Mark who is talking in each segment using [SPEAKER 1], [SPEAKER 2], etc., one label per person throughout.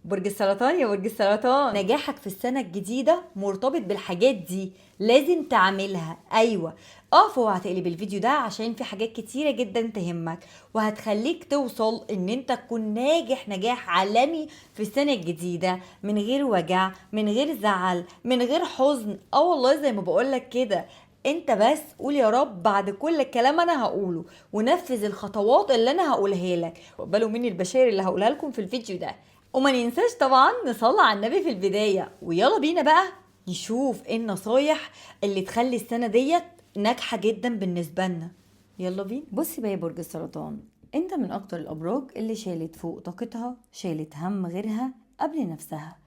[SPEAKER 1] برج السرطان يا برج السرطان، نجاحك في السنة الجديدة مرتبط بالحاجات دي، لازم تعملها. ايوه اقف وهتقلب الفيديو ده عشان في حاجات كتيرة جدا تهمك وهتخليك توصل ان انت تكون ناجح نجاح عالمي في السنة الجديدة، من غير وجع، من غير زعل، من غير حزن. والله زي ما بقولك كده، انت بس قول يا رب بعد كل الكلام انا هقوله، ونفذ الخطوات اللي انا هقولها لك. اقبلوا مني البشائر اللي هقولها لكم في الفيديو ده. وما ننساش طبعا نصلي على النبي في البداية، ويلا بينا بقى نشوف ايه النصايح اللي تخلي السنة ديت ناجحة جدا بالنسبة لنا. يلا بينا. بصي بقى يا برج السرطان، انت من اكتر الابراج اللي شالت فوق طاقتها، شالت هم غيرها قبل نفسها،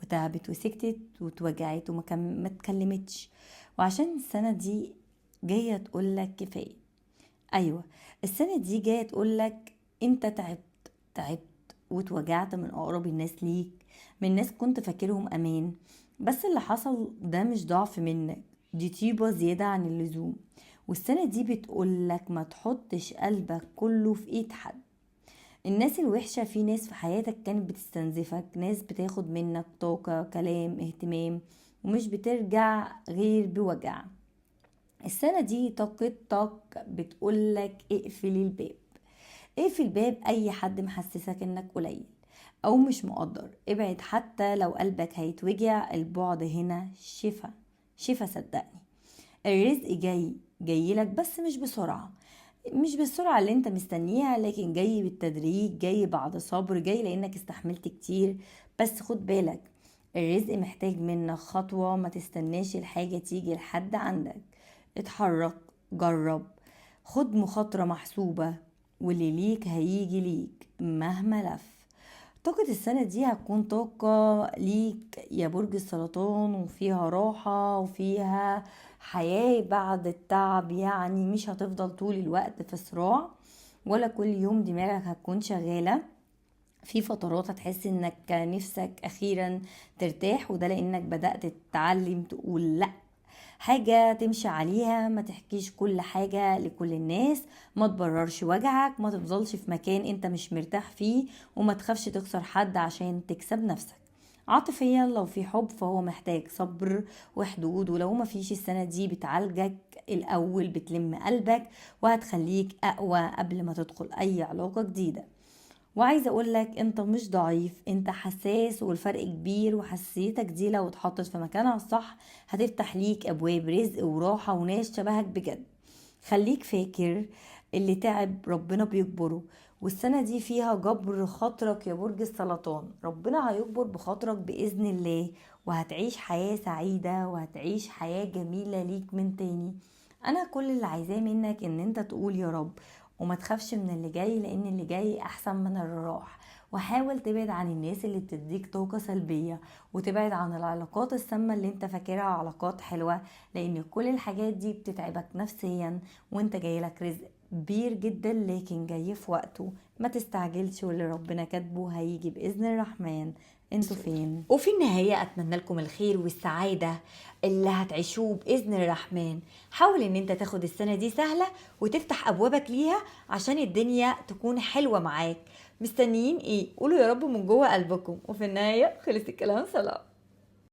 [SPEAKER 1] وتعبت وسكتت وتوجعت وما اتكلمتش. وعشان السنة دي جاية تقولك كفاية. ايوه السنة دي جاية تقولك انت تعبت، تعبت وتوجعت من اقرب الناس ليك، من ناس كنت فاكرهم امان، بس اللي حصل ده مش ضعف منك، دي طيبة زيادة عن اللزوم. والسنة دي بتقولك ما تحطش قلبك كله في ايد حد. الناس الوحشة، في ناس في حياتك كانت بتستنزفك، ناس بتاخد منك طاقة، كلام، اهتمام، ومش بترجع غير بوجع. السنة دي طاقتك بتقولك اقفل الباب، اقفل باب اي حد محسسك انك قليل او مش مقدر، ابعد حتى لو قلبك هيتوجع. البعد هنا شفا، شفا صدقني. الرزق جاي، جاي لك بس مش بسرعة، مش بالسرعة اللي انت مستنيها، لكن جاي بالتدريج، جاي بعد صبر، جاي لانك استحملت كتير. بس خد بالك، الرزق محتاج منك خطوة، ما تستناش الحاجة تيجي لحد عندك. اتحرك، جرب، خد مخاطرة محسوبة، واللي ليك هيجي ليك مهما لف. طاقة السنة دي هتكون طاقة ليك يا برج السرطان، وفيها راحة وفيها حياة بعد التعب. مش هتفضل طول الوقت في صراع، ولا كل يوم دماغك هتكون شغالة. في فترات هتحس انك نفسك اخيرا ترتاح، وده لانك بدأت تتعلم تقول لا، حاجة تمشي عليها، ما تحكيش كل حاجة لكل الناس، ما تبررش وجعك، ما تفضلش في مكان انت مش مرتاح فيه، وما تخافش تخسر حد عشان تكسب نفسك. عاطفيا لو في حب فهو محتاج صبر وحدود، ولو ما فيش السنة دي بتعالجك الأول، بتلم قلبك وهتخليك أقوى قبل ما تدخل أي علاقة جديدة. وعايزة أقولك أنت مش ضعيف، أنت حساس والفرق كبير، وحساسيتك دي لو اتحطت في مكانها الصح هتفتح ليك أبواب رزق وراحة وناس شبهك بجد. خليك فاكر اللي تعب ربنا بيجبره، والسنة دي فيها جبر خاطرك يا برج السرطان، ربنا هيجبر بخاطرك بإذن الله، وهتعيش حياة سعيدة وهتعيش حياة جميلة ليك من تاني. أنا كل اللي عايزاه منك إن أنت تقول يا رب، وما تخافش من اللي جاي، لأن اللي جاي أحسن من اللي راح. وحاول تبعد عن الناس اللي بتديك طاقة سلبية، وتبعد عن العلاقات السامة اللي انت فاكرها علاقات حلوة، لأن كل الحاجات دي بتتعبك نفسيا، وانت جايلك رزق كبير جدا لكن جاي في وقته. ما تستعجلش، واللي ربنا كاتبه هيجي بإذن الرحمن. انتوا فين؟ وفي النهاية أتمنى لكم الخير والسعادة اللي هتعيشوه بإذن الرحمن. حاول إن انت تاخد السنة دي سهلة وتفتح أبوابك ليها عشان الدنيا تكون حلوة معاك. مستنيين إيه؟ قولوا يا رب من جوه قلبكم. وفي النهاية خلص الكلام، سلام.